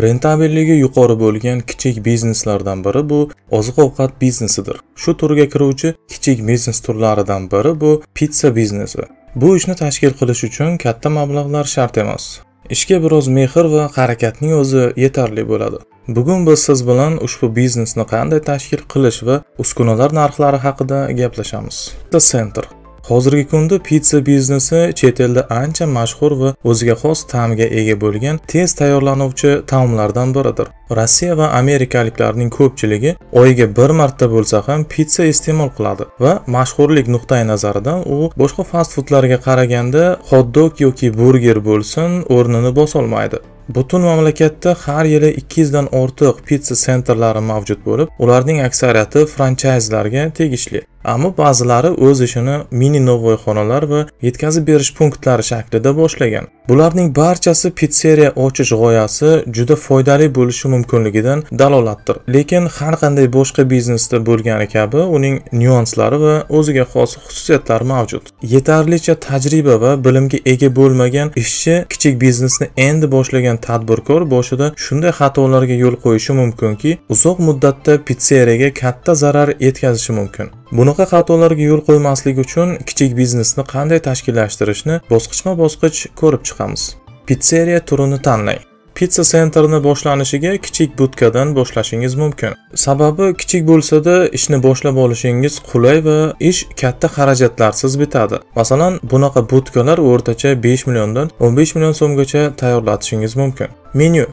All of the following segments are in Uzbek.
Rentabelligi yuqori bo'lgan kichik bizneslardan biri bu oziq-ovqat biznesidir. Shu turga kiruvchi kichik biznes turlaridan biri bu pitsa biznesi. Bu ishni tashkil qilish uchun katta mablag'lar shart emas. Ishga biroz mehr va harakatning o'zi yetarli bo'ladi. Bugun biz siz bilan ushbu biznesni qanday tashkil qilish va uskunalar narxlari haqida gaplashamiz. Pizza Center. Hozirgi kunda pitsa biznesi chet elda ancha mashhur va o'ziga xos ta'mga ega bo'lgan tez tayyorlanuvchi taomlardan biridir. Rossiya va amerikaliklarning ko'pchiligi oyiga bir marta bo'lsa ham pitsa iste'mol qiladi va mashhurlik nuqtai nazaridan u boshqa fast foodlarga qaraganda hot-dog yoki burger bo'lsin o'rnini bosolmaydi. Butun mamlakatda har yili 200 dan ortiq pitsa sentrlari mavjud bo'lib, ularning aksariyati franchayzlarga tegishli. Ammo ba'zilari o'z ishini mini novvoyxonalar va yetkazib berish punktlari shaklida boshlagan. Bularning barchasi pitseriya ochish g'oyasi juda foydali bo'lishi mumkinligidan dalolatdir. Lekin har qanday boshqa biznesda bo'lgani kabi uning nyuanslari va o'ziga xos xususiyatlari mavjud. Yetarlicha tajriba va bilimga ega bo'lmagan ishchi kichik biznesni endi boshlagan tadbirkor boshida shunday xatolarga yo'l qo'yishi mumkinki, uzoq muddatda pitseriyaga katta zarar yetkazishi mumkin. Bunaqa xatolarga yo'l qo'ymaslik uchun kichik biznesni qanday tashkillashtirishni bosqichma-bosqich ko'rib chiqamiz. Pitseriya turini tanlang. Pizza senterni boshlanishiga kichik budkadan boshlashingiz mumkin. Sababi kichik bo'lsa-da ishni boshlab olishingiz qulay va ish katta xarajatlarsiz bitadi. Masalan, bunaqa budkalar o'rtacha 5 milliondan 15 million so'mgacha tayyorlatishingiz mumkin. Menyu.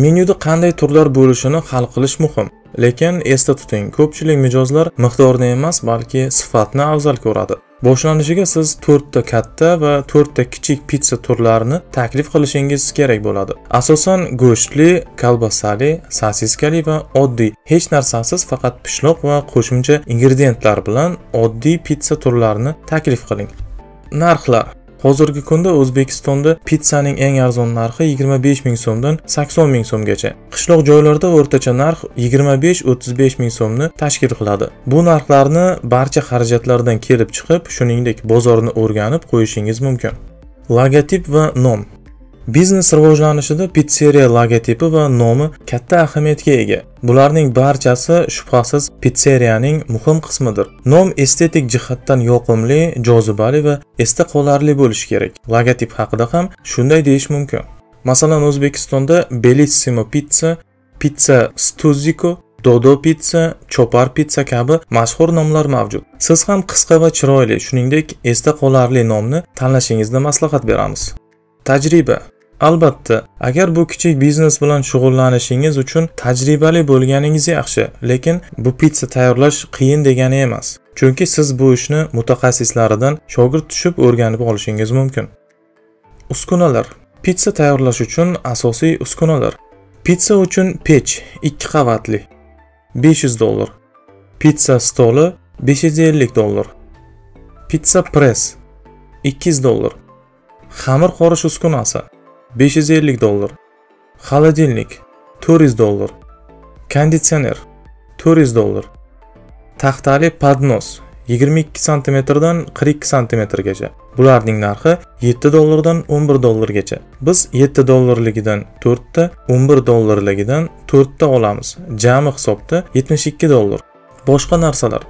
Menyuda qanday turlar bo'lishini hal qilish muhim. Lekin esda tuting, ko'pchilik mijozlar miqdorni emas, balki sifatni afzal ko'radi. Boshlanishiga siz 4 ta katta va 4 ta kichik pitsa turlarini taklif qilishingiz kerak bo'ladi. Asosan go'shtli, kolbasali, sosiskali va oddiy, hech narsasiz faqat pishloq va qo'shimcha ingrediyentlar bilan oddiy pitsa turlarini taklif qiling. Narxlar. Hozirgi kunda O'zbekistonda pitsaning eng arzon narxi 25 ming so'mdan 80 ming so'mgacha. Qishloq joylarda o'rtacha narx 25-35 ming so'mni tashkil qiladi. Bu narxlarni barcha xarajatlardan kelib chiqib, shuningdek bozorni o'rganib qo'yishingiz mumkin. Logotip va nom. Biznes rivojlanishida pitseriya logotipi va nomi katta ahamiyatga ega. Bularning barchasi shubhasiz pitseriyaning muhim qismidir. Nom estetik jihatdan yoqimli, jozibali va esda qolarli bo'lishi kerak. Logotip haqida ham shunday deyish mumkin. Masalan, O'zbekistonda Bellissimo Pizza, Pizza Stuzzico, Dodo Pizza, Chopar Pizza kabi mashhur nomlar mavjud. Siz ham qisqa va chiroyli, shuningdek esda qolarli nomni tanlashingizni maslahat beramiz. Tajriba. Albatta, agar bu kichik biznes bilan shug'ullanishingiz uchun tajribali bo'lganingiz yaxshi, lekin bu pitsa tayyorlash qiyin degani emas. Chunki siz bu ishni mutaxassislaridan shogird tushib o'rganib olishingiz mumkin. Uskunalar. Pitsa tayyorlash uchun asosiy uskunalar. Pitsa uchun pech 2 qavatli $500. Pitsa stoli $550. Pitsa press $200. Xamir qorish uskunasi $550. Xolodilnik $400. Konditsioner $400. Taxtali podnos 22 cm dan 42 cm gacha. Bularning narxi $7 dan $11 gacha. Biz $7 ligidan 4 ta, $11 ligidan 4 ta olamiz. Jami hisobda $72. Boshqa narsalar: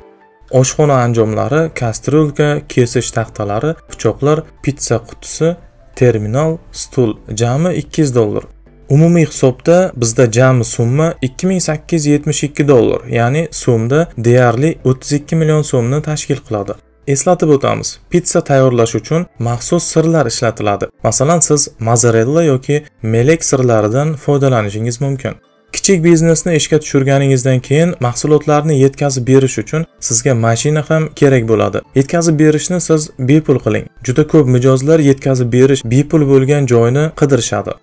oshxona anjomlari, kastrulka, kesish taxtalari, pichoqlar, pitsa qutisi, terminal, stul, jami $200. Umumiy hisobda bizda jami summa $2872, ya'ni so'mda deyarli 32 million so'mni tashkil qiladi. Eslatib o'tamiz, pitsa tayyorlash uchun maxsus sirlar ishlatiladi. Masalan, siz mozzarella yoki melek sirlaridan foydalanishingiz mumkin. Kichik biznesni ishga tushirganingizdan keyin mahsulotlarni yetkazib berish uchun sizga mashina ham kerak bo'ladi. Yetkazib berishni siz bepul qiling. Juda ko'p mijozlar yetkazib berish bepul bo'lgan joyni qidirishadi.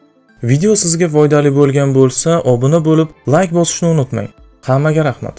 Video sizga foydali bo'lgan bo'lsa, obuna bo'lib, like bosishni unutmang. Hammaga rahmat.